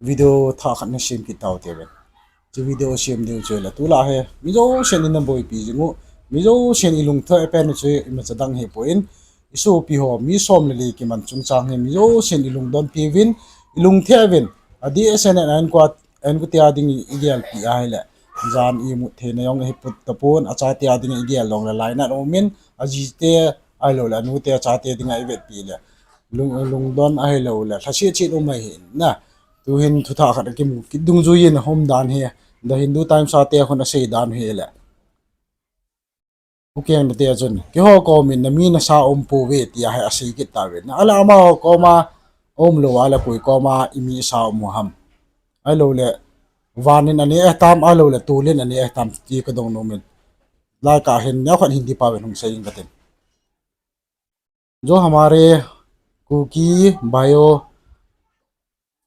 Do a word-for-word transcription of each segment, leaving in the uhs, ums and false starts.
video thah khat nasem kit tau te ve. Chu video sem ding chu le tulai hi mi jousen ina boipi jing u, mi jousen ilungthim apen u chu imacha dang hipon, isopi ho mi som le li kiman chungchang hi mi jousen ilungdonpi uvin, ilungthim uvin, adeh seh in a inkote a ding igelpi ahile, jan imut theina jong ahiput tapon, achate a ding igel jongle lainat umin, ajite ahiloule anute achate dinga ivetpi le lungdon ahiloule lhase chet um ahi na. Tuhin thuthah khat akimu kit dungjuiyin aum dan hi, The Hindu Times a te khun asei dan hile, Ukeng nate chun keiho komin nami nasa umpouve tia hi asei kit tauvin, ahile amaho koma aumlou ahile koi koma imi sa um u ham? Ahiloule van in aneh ahitam, ahiloule tol in aneh ahitam ti kadong nomin. Lai kah hin neokhat Hindi paovin hung sei inge katin. जो हमारे कुकी भाइयों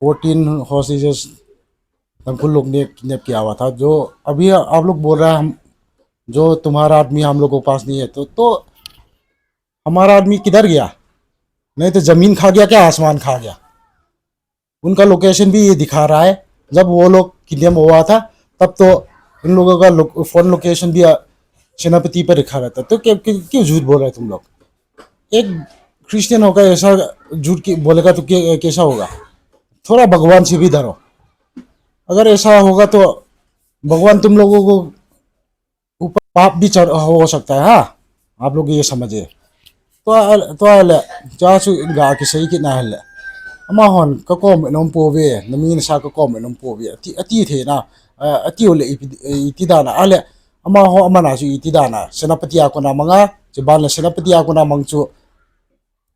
fourteen hostages Tangkhul लोग ने किडनैप किया हुआ था, जो अभी आप लोग बोल रहा है हम, जो तुम्हारा आदमी हम लोग के पास नहीं है, तो, तो हमारा आदमी किधर गया? नहीं तो जमीन खा गया क्या, आसमान खा गया? उनका लोकेशन भी ये दिखा रहा है। जब वो लोग किडनैप हुआ था, तब तो उन लोगों का लो-, फोन लोकेशन भी, अ, सेनापति पर दिखा रहा था। तो क्या, क्यों, क्यों झूठ बोल रहे तुम लोग? एक क्रिश्चियन होकर ऐसा झूठ कि-, बोलेगा तो क्या, कैसा होगा? थोड़ा भगवान से भी डरो। अगर ऐसा होगा तो भगवान तुम लोगों को ऊपर पाप भी चढ़, हो सकता है, हाँ? आप लोग ये समझिए। तो आ-, तो ahile, cha chu ga kisei kit na ahile, amahon kakom in umpouve, nami nasa kakom in umpouve ati, ati thei na, a, ati u le ipi, iti dan a ahile, amaho aman a chu iti dan a Senapati a kona mang a, chuban le Senapati a kona mang chu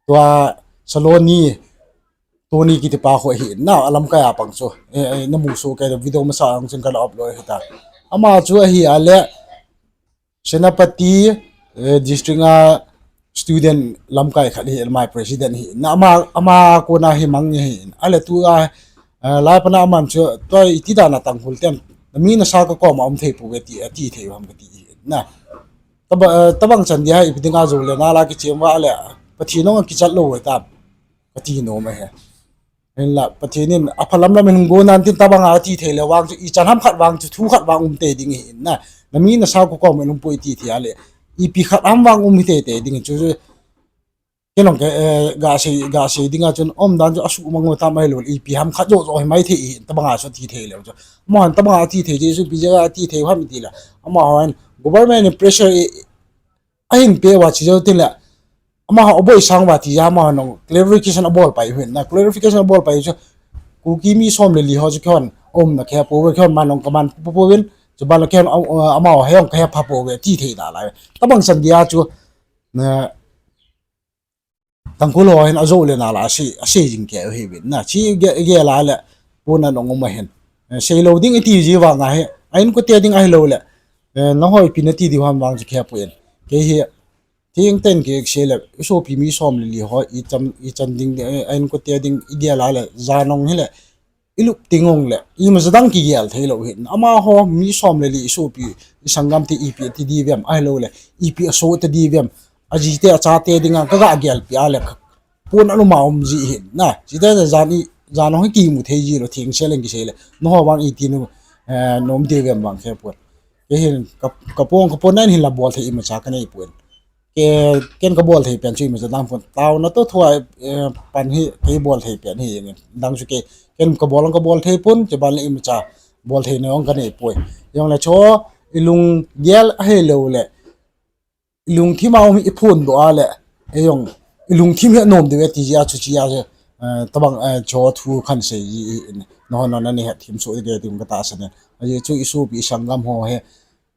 tua Saloni Tony kitipa ho ahi na, alamkai a pang chu, eh, eh, namu soh kei, video masa ang chun kana upload hita. Ama chu ahi ahile, Senapati, eh, district a student lamkai khat hi, ama president hi na, ama, ama kona hi mang hi ahile tua, eh, lai pana aman chu tua iti dan a Tangkhul ten nami nasa kakoma um thei pouve ti, ati thei u ham kati hi na. Tobang, eh, tobang chan dia ipi dinga jou le nala kichem uva le, Pathen nung kichat lou u hitam, kati nom ahi. Hinla Pathen in aphalam lam in hung go nan tin, tobang a ati thei le vang chu ichan ham khat vang chu thu khat vang um tei ding ahi na. Nami nasa kakoma um poi iti thei ahile, ipi khat ham vang um hi tei tei ding chu, kei nung kei, eh, gasei, gasei dinga chun umdan chu asuhmang u tam ahilou le, ipi ham khat joh joh hi mai thei ahi, tobang a chu ati thei leu chu. Amahon tobang a ati thei, Jesu ipi jeh a ati thei u ham itile, amahon government in pressure i, ahin peh uva chu jou tile, amaho aboi sang uva ti jeh a amahon clarification abol pai u hin na, clarification abol pai chu, Kuki mi som le li ho chu keihon aumna kahepouve, keihon man jong kaman popouvin, chuban le keihon, a, amaho he jong kahepha pouve ti thei nalai. Tobang chan dia chu, na, Tangkhul ho hin ajou le nala asei, asei jing kei u hiuvin na, chu ge, gel a le pona nung um ahin. Eh, seilou ding iti ji vang ahi, a inkote ding ahiloule, eh, nangho ipi nati diu ham vang chu kahepoi. Kei hi thengtah in kisei le, isopi mi som le li ho ichan, ichan ding, eh, a inkote ding igel a le, jan jong hile, ilup teng jongle imacha dang kigel theilou hin. Amaho mi som le li isopi, isanggam te ipi ati diu vem, ahiloule ipi asoh ta diu vem, ajite achate dinga kaga gelpi a le, pon alum a um ji hin na. Chuteng le jan i, jan jong hi kimu thei ji lou, thengsel in kisei le, nangho vang iti nu, eh, nom diu vem vang kahepon. Kei hin ka, kapon, kapon nan hinla bol thei imacha kaneipon. Kei, ken kabol thei pen chu imacha dang pon, taona toh thua, eh, pan hi kei bol thei pen hi, dang chu kei, ken kabol jong kabol thei pon, chuban le imacha bol theina jong kaneipoi. Jongle chu ilunggel ahiloule ilungthim a um hi iphondoh a le, eijong ilungthim hi anom diu ve ti jeh a chu chia, eh, tobang, eh, chu thu kahin sei ji, nangho nana hethem soh ding katahsan in. Ajeh chu isopi isanggam ho hi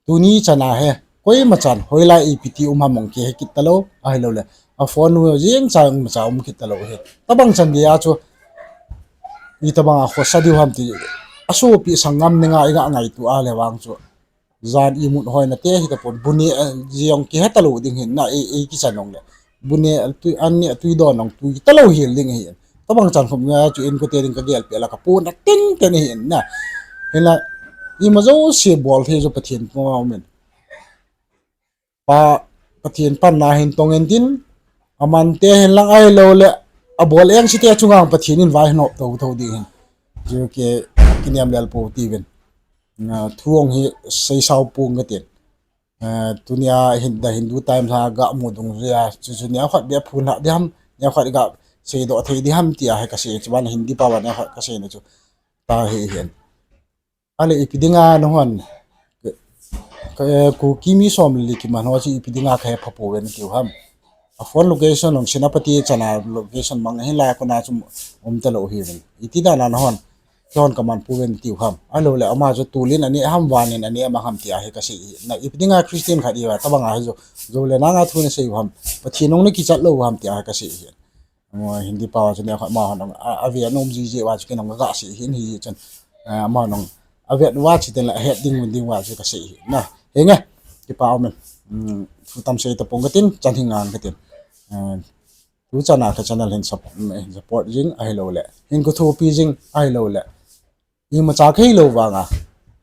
tuni chan a hi koimachan hoilai ipi ti um ham jong kihe kit talou, ahiloule a phone u jeng cha imacha um kit talou hi. Tobang chan dia chu itobang a khosa diu ham ti, asopi sanggam nunga iga ngaito a le vang chu, jan imut hoina te hitapon, bu neh, eh, jong kihe talou ding hin na, ei, ei kichan jongle bu neh, tui, an neh, tui don jong tui talou hel ding ahin. Tobang chan khop nga chu inkote ding kagelpi a le kapona tengteng ahin na. Hinla ima jouse bol thei chu Pathen puma umin. Pa, Pathen panna hin tong intin, amante hin lang ahiloule abol engse te chunga Pathen in vai nop thouthou ding hin. Chu ke kinem lel pou tiuvin. Thu ong hi seisao pong katin. Tunia hin The Hindu Times a gamu dungjuia chu chu neokhat beh phunlhah ding ham, neokhat gaseidoh thei ding ham tia hi kasei, chuban Hindi pao a neokhat kaseina chu ta hi hin. Ale ipi dinga nahon Kuki mi somli kiman ho chu ipi dinga kahe phapouve natiu ham? A phone location jong Senapati chana location mang ahin, lai a kona chu umtalou hiuvin. Iti dana nahon, kihon kaman pouve natiu ham? Ahiloule ama chu tolin aneh ham, vanin aneh mang ham tia hi kasei hi. Na ipi dinga Christian khat iva tobanga hi jou le nanga thu nasei u ham? Pathen nung nakichat lou u ham tia hi kasei hi. Hindi pao a chu neokhat amahon avet nom jiji uva chu kei nung kagasei hin, hichun amahon avet uva chu tengle ahet ding un ding uva chu kasei hi na. Henge, kipa umin. Thu tam sei tapong katin, chan hi ngang katin. Tuchana ka channel hin support jing ahiloule hin kithopi jing ahiloule imacha kaheilou vanga,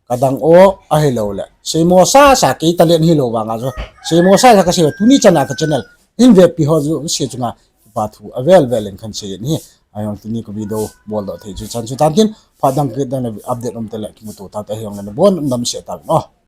kadang o ahiloule seimo sasa kei talent hilou vanga chu, seimo sasa kasei, tuni chana ka channel hin vepi ho jouse chunga kipa thu avel vel in kahin sei ahi. Ahijong tuni ka video boldoh thei chu chan chu tantin, phat dang kit dang le update um tale kimuto tante, ahijong le nabon damsel tauvin o.